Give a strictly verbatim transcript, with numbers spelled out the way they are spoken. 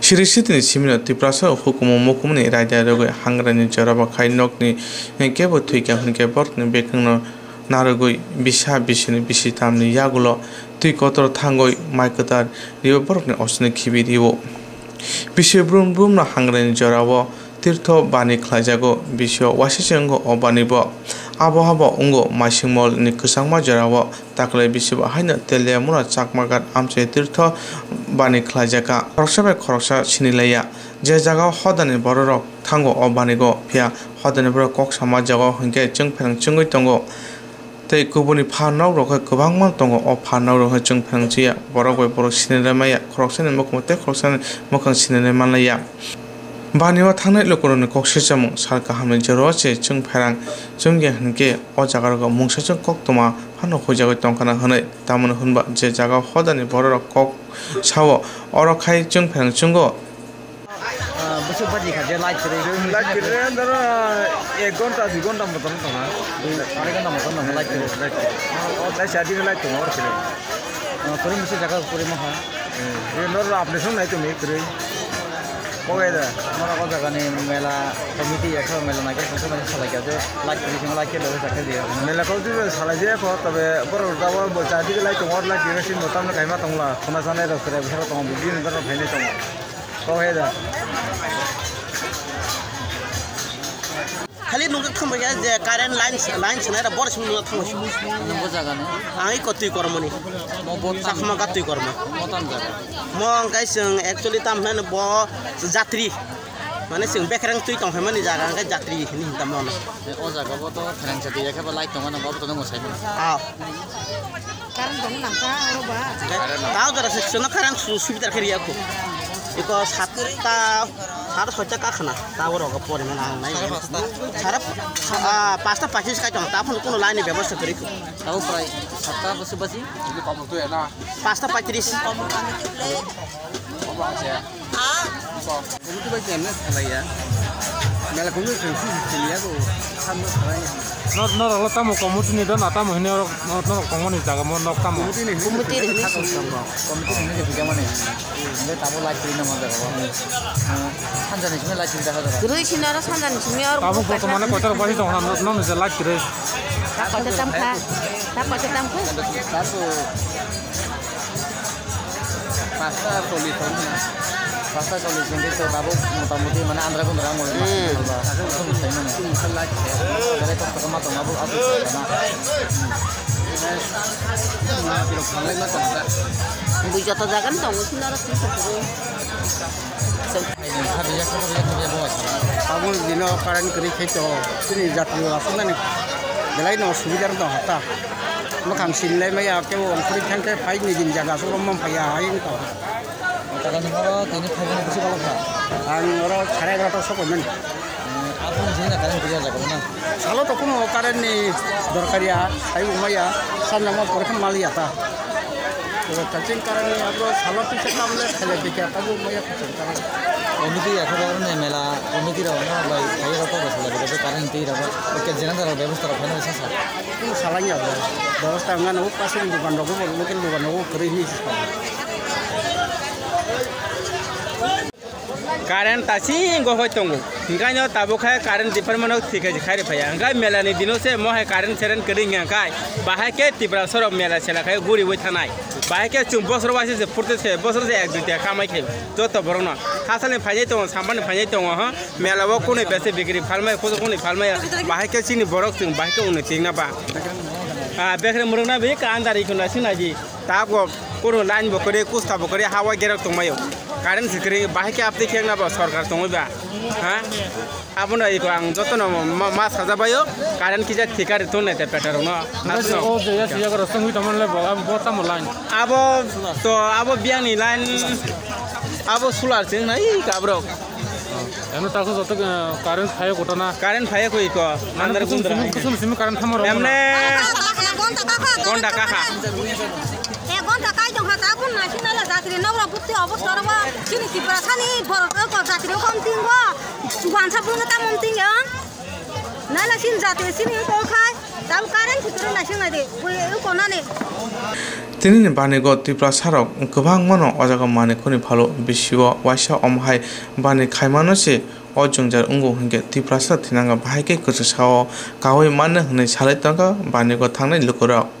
Siri sitini simino Tiprasa hukumu mukumuni raida rwgwi hangrani jorabo khai nokni kebo thwikha hwnkhe borokni bekhengno narwgwi bisa bisini bisi tamni yagulo twi kotor thangwi mai kwtal riwi borokni osini khibi rio. Bisi brum brumno hangrani jorao tirtho bani khlaijago, bisio waisase wngo o banibo. Abo habo wngo maisingmolni kwchangma jorao taklai bisibo haino Teliamura Chakmaghat amchai tirtho bani khlaijakha. Khoroksa bai khoroksa sinilaiya. Je jagao hodani bororok thango o banigo, phiya hodani borok kok sama jagao hinkhe chwngpherang chwngwi tongo. Tei kubuni pha nok rok khe kwbangma tongo, o pha nok rok khe chwng pherang chiya, borok bai borok sinilai maya, khoroksani mukhung tei khoroksani mukhung sinilai manlaiya. Bani o thangnai lukurokni kok sichamung sal kahamni jora o se chwng pherang chwngya hinkhe o jaga rogo mungsa chwng koktwma phano huijagwi tongkhana hwnwi, tamoni hwnba je jaga o hodani bororok kok sao oro khai chwng pherang chwngo. Ah, bwswk baji kha je light kwrwi. Light kwrwi, doro ek ghonta, dui ghonta motom tongha. Dui, arai ghonta motom tongha light kwrwi. Light kwrwi. Light sa dini light tongo oro kwrwi. Ah, kwrwi bwswk jaga kwrwi mokha. Eh, noro apni song nai tongmi kwrwi. Kogai da. Norok o jaga ni mela committee ekha mela naikhe songsa bai salai kha je light kwrwi song light khe logi sakhe diya. Mela committee bai salai je kho, tobe borok rok abo bo cha digi light tongo, light kwrwi sin bo tamno kaima tongla. Khuna sanai rok kwrwi bwsarok tongo, bini doro phainai tongo. Kok hai da. Khali nukjak thangbai khe je current line, line swnai rok bor simi nukjak thangbai. Nunggo jaga ni. Ang iko twi kormoni. Mo bo tam. Chakma ga twi kormo. Mo tam jaga. Mo ang kai chwng actually tam hwnai bo jatri. Mane chwng bekreng twi tong hwnmani jaga ang kai jatri hini hinta mono. O jaga bo to pherang sa twi yakhe ba light tongo nang bo to nang sai mano. Ah. Current dong nang ka oro ba. Tao jora se sono current su-, subidar khe riya ko. Iko satta, sat soita ka khana. Tao oro ga pore mana ang nai. Sare pasta. Sare, ah, pasta pachis kai tong. Ta phone kono line ni bebosta kori ko. Tao prai satta basi basi. Pasta pachis. Committee bai kemne salaiya. Mela kunu sengsi siliya ko. Samno salaiya. Nor, nor lo tamo committee ni don, atamo hini oro, nor, nor committee jaga mo nok tamo. Committee ni hini. Committee ni hini. Committee ni hini bijamani. Nde tabo light kiri na mo jaga. Sanjani simi light kiri da ha jaga. Gurui sinara sanjani simi oro. Tabo ko to mane kotor basi tong na, nor, nor je light kiri. Ta kotor tam kha. Ta kotor tam kha. Tato. Pasta choli tong na. Pasta choli sing to tabuk motamuti mane andra kundra mo. Hmm. Ba, aku sai mane. Dare to to ma to ma bu aku na. Bui joto jagan tongo sinara sing to. Tabuk dino current kwrwi khai to. Chini jati aswk nani belai no subidar tong hata. Mwkhang sinilai maya, kebo ongkhorwi thang khe phai nijini jaga aswk romma phaiya, hai wngkha. Jaga ni oro tini phaimani bisi balo kha. Ang oro sare egarota sok phaimani. Hmm, abo ni sini current kwrwi o jaga o na? Salo to kuno current ni dorkar ya, hai wngmaya, sanjamo pore khe maliya ta. Oro kaching current ni abo salo kisa kam le khaile bikya, abo wngmaya kaching current. Committee ya khe oro ni mela committee rok no bai phai rok to bwsala bwsala current twi rok. Oke, generator rok bebosta rok phano sa sa. Kunu salai ya bo. Bebosta wngya no, pasing dukan rok bo, local dukan rok bo kwrwi hinwi se sa. Current tasing go hoi tongo. Hinkhai no tabuk khe current department rok thik khai khai phaiya. Hinkhai mela ni dino se mo hai current seren kwrwi wngya khai. Bahai khe Tiprasa rok mela sela khai guri wi thanai. Bahai khe chwng bosor waisa se phurte se bosor se ek dui ta kamai khai. Joto borok no. Hasal ni phainai tongo, sambar ni phainai tongo ho. Mela o kunui bese bikri phalmai, kusu kunui phalmai, bahai khe chini borok chwng bahai khe unui tingna ba. Ah, bekre murung na bi ka andar ikhun na sina ji. Ta bo kunu line bo kore, kusta bo kore, hawa gerok tongmai o. Current sikri bahai khe apti kheng na ba sorkar tongoi ba. Ha? Abono iko ang joto no ma, ma saja bai o. Current kija thikari tun nai te petar no. Nasi o je ya siya karo sengwi tamon le bo, abo bo tamo line. Abo to, abo biang ni line, abo solar sing nai kabrok. Eno taksa joto, eh, current phaio kotona. Current phaio koi ko, Ano mandar kusum gundra. Simi, kusum simi current thamo rok. Emne. Gonta kakha. E gonta kai jong ha tabun na sina la jatri nokra bukti obostor ba. Chini Tiprasa ni borok ko jatri ko tingo. Wansa bunga tamon tingo. Ala sin jati sini ko khai, tabuk current suturu naising nai de, bui ko nani. Tini ni banigo Tiprasa rok kwbangma no o jaga manwi khoni phalo, bisio waisa omo hai bani khaimano se o jwngjal wngo hinkhe Tiprasa thinanga bahai khe kwchwsao kaui mano hwnwi salai tongkha banigo thangnai lukurok.